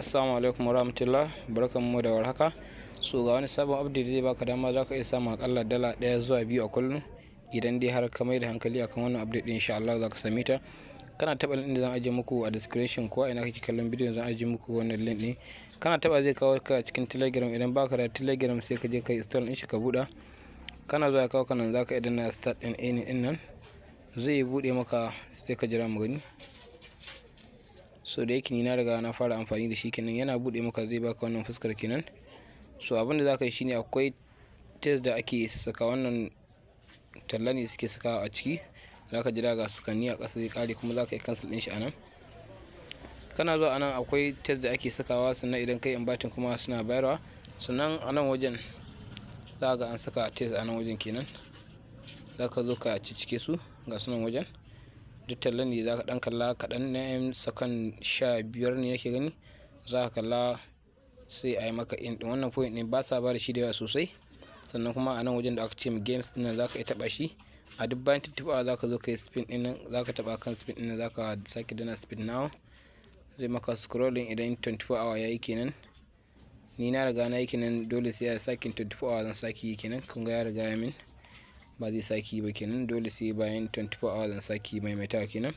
Assalamu alaikum warahmatullah, barkanmu da warhaka. So ga wani sabon update zai baka dama, za ka iya samun akalla $1 zuwa 2 a kullum idan dai har ka mai da hankali akan wannan update din. Insha Allah za ka same ta. Kana taɓa link ɗin da zan ajiye muku a description, ko ina kake kallon bidiyon zan ajiye muku wannan link ɗin. Kana taɓa, zai kawo ka cikin Telegram. Idan baka da Telegram, sai ka je ka install ɗin shi ka buɗa. Kana zuwa ya kawo ka nan, za ka iya danna start ɗin earning ɗin nan, zai buɗe maka, sai ka jira mu gani. So da yake ni na riga na fara amfani da shi kenan, yana buɗe maka zai baka wannan fuskar kenan. So abin da za ka yi shine, akwai task da ake saka, wannan talla ne suke sakawa a ciki. Za ka jira, ga sakanni a ƙasa, zai ƙare, kuma za ka yi cancel ɗin shi a nan. Kana zuwa anan akwai task da ake sakawa, sannan idan kai inviting kuma suna bayarwa. Sannan a nan wajen za ga an saka task a nan wajen kenan, za ka zo ka ciccike su. Ga sunan wajen, duk tallan ne za ka ɗan kalla kaɗan na yan sakan 15 ne nake gani. Za ka kalla, sai a yi maka in ɗin wannan point ɗin. Ba sa ba da shi da yawa sosai. Sannan kuma a nan wajen da aka ce games ɗin nan, za ka iya taɓa shi. A duk bayan 24 za ka zo ka yi spin ɗin nan, za ka taɓa kan spin ɗin nan, za ka sake danna spin now, zai maka scrolling idan 24 hour ya yi kenan. Ni na riga na yi kenan, dole sai ya sake 24 hour zan sake yi kenan. Kun ga ya riga ya min, ba zai sake yi ba kenan, dole sai bayan 24 hour zan sake maimaitawa kenan.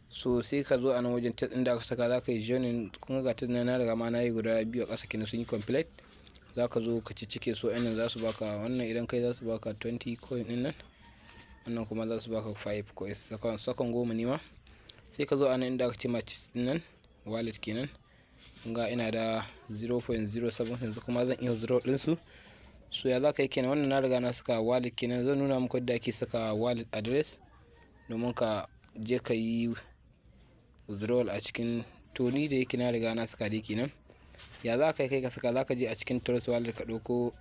So sai ka zo a nan wajen task ɗin da aka saka, za ka yi joining. Kun ga task na riga ma na yi guda biyu a ƙasa kenan, sun yi complete. Za ka zo ka ciccike su nan, za su baka wannan. Idan kai, za su baka 20 coin ɗin nan, wannan kuma za su baka 5 coins, sakan 10 ne ma. Sai ka zo a nan inda aka ce ma ɗin nan, wallet kenan. Kun ga ina da 0.07 yanzu, kuma zan iya withdraw ɗinsu. So ya za ka yi kenan? Wannan na riga na saka wallet kenan. Zan nuna muku yadda ake saka wallet address domin ka je ka yi withdrawal a cikin. To ni da yake na riga na saka dai kenan. Ya za ka kai ka saka? Za ka je a cikin Trust Wallet ka ɗauko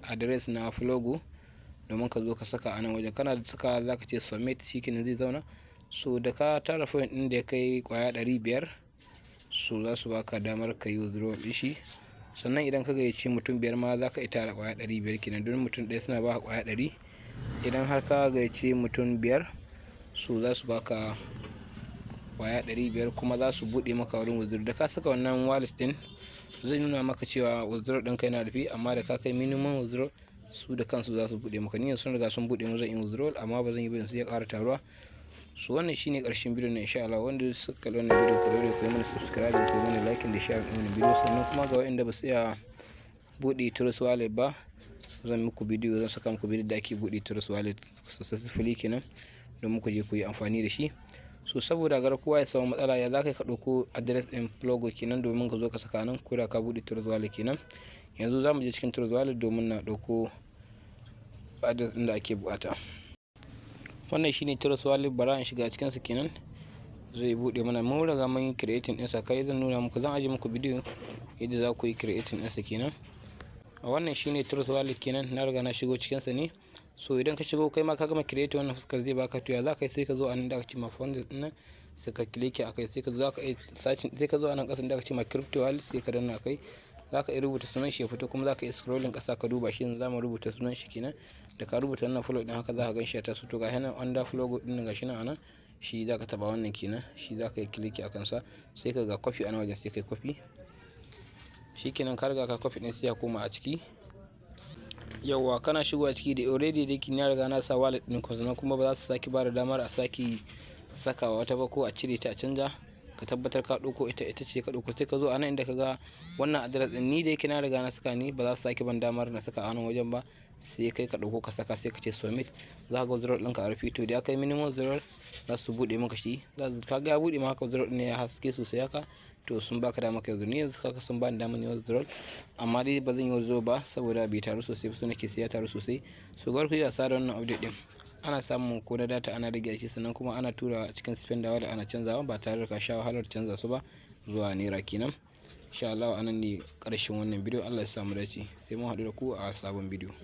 address na Flogo domin ka zo ka saka a nan wajen. Kana da saka, za ka ce submit, shi kenan zai zauna. So da ka tara point ɗin da ya kai kwaya 500, so za su baka damar ka yi withdrawal ɗin shi. Sannan idan ka gayyaci mutum biyar ma, za ka iya tara kwaya 500 kenan, don mutum ɗaya suna baka kwaya 100. Idan har ka gayyaci mutum biyar, so za su baka kwaya 500, kuma za su buɗe maka wurin withdraw. Da ka saka wannan wallet ɗin, zai nuna maka cewa withdraw ɗinka yana rufe, amma da ka kai minimum withdraw, su da kansu za su buɗe maka. Ni yanzu sun riga sun buɗe mu, zan yi withdrawal, amma ba zan yi ba yanzu, ya ƙara taruwa. So wannan shine ƙarshen bidiyon na, insha Allah. Wanda suka kalli wannan bidiyo, ku daure ku yi mana subscribe, ku yi mana like da share ɗin wannan bidiyo. Sannan kuma ga waɗanda ba su iya buɗe Trust Wallet ba, zan muku bidiyo, zan saka muku bidiyo da ake buɗe Trust Wallet successfully kenan, domin ku je ku yi amfani da shi. So saboda gar kowa ya samu matsala, ya za ka ɗauko address ɗin Flogo kenan domin ka zo ka saka nan ko da ka buɗe Trust Wallet kenan? Yanzu za mu je cikin Trust Wallet domin na ɗauko address ɗin da ake buƙata. Wannan shine Trust Wallet, bara in shiga cikin sa kenan, zai buɗe mana. Mun riga mun yi creating ɗinsa. Kai, zan nuna muku, zan ajiye muku bidiyo yadda za ku yi creating ɗinsa kenan. A wannan shine Trust Wallet kenan, na riga na shigo cikin sa ne. So idan ka shigo, kai ma ka gama create, wannan fuskar zai baka. To ya za ka yi? Sai ka zo a nan da aka ce ma funds ɗin nan, sai ka click akai, sai ka zo ka yi searching, sai ka zo a nan ƙasan da aka ce ma crypto wallet, sai ka danna akai. Za ka iya rubuta sunan shi ya fito, kuma za ka iya scrolling ƙasa ka duba shi. Yanzu za mu rubuta sunan shi kenan. Da ka rubuta wannan Flogo ɗin haka, za ka gan shi ya taso. To ga nan under Flogo ɗin, ga shi nan a nan, shi za ka taɓa, wannan kenan, shi za ka yi click a kansa. Sai ka ga copy a nan wajen, sai ka yi copy. Shi kenan, ka riga ka copy ɗin, sai ya koma a ciki. Yauwa, kana shigowa ciki da already da na riga na sa wallet ɗin, sannan kuma ba za su sake ba da damar a sake sakawa wata ba ko a cire ta a canja. Ka tabbatar ka ɗauko ita, ita ce ka ɗauko. Sai ka zo a nan inda ka ga wannan address ɗin. Ni da yake na riga na saka ni, ba za su sake ban damar na saka a nan wajen ba, sai kai ka ɗauko ka saka, sai ka ce submit. Za ka ga withdrawal ɗinka a rufe. To da ya kai minimum withdrawal, za su buɗe maka shi. Ka ga ya buɗe maka withdrawal ɗin, ya haske sosai haka, to sun baka dama kai withdrawal. Ni yanzu kaka sun bani damar yin withdrawal, amma dai ba zan yi withdrawal ba saboda bai taru sosai ba, so nake sai ya taru sosai. So gar ku yi wasa da wannan update ɗin. Ana samun ko na data ana rage shi, sannan kuma ana tura cikin spender wallet, ana canzawa ba tare da ka sha wahalar canza su ba zuwa naira kenan. Insha Allah anan ne ƙarshen wannan bidiyo. Allah ya sa mu dace, sai mun haɗu da ku a sabon bidiyo.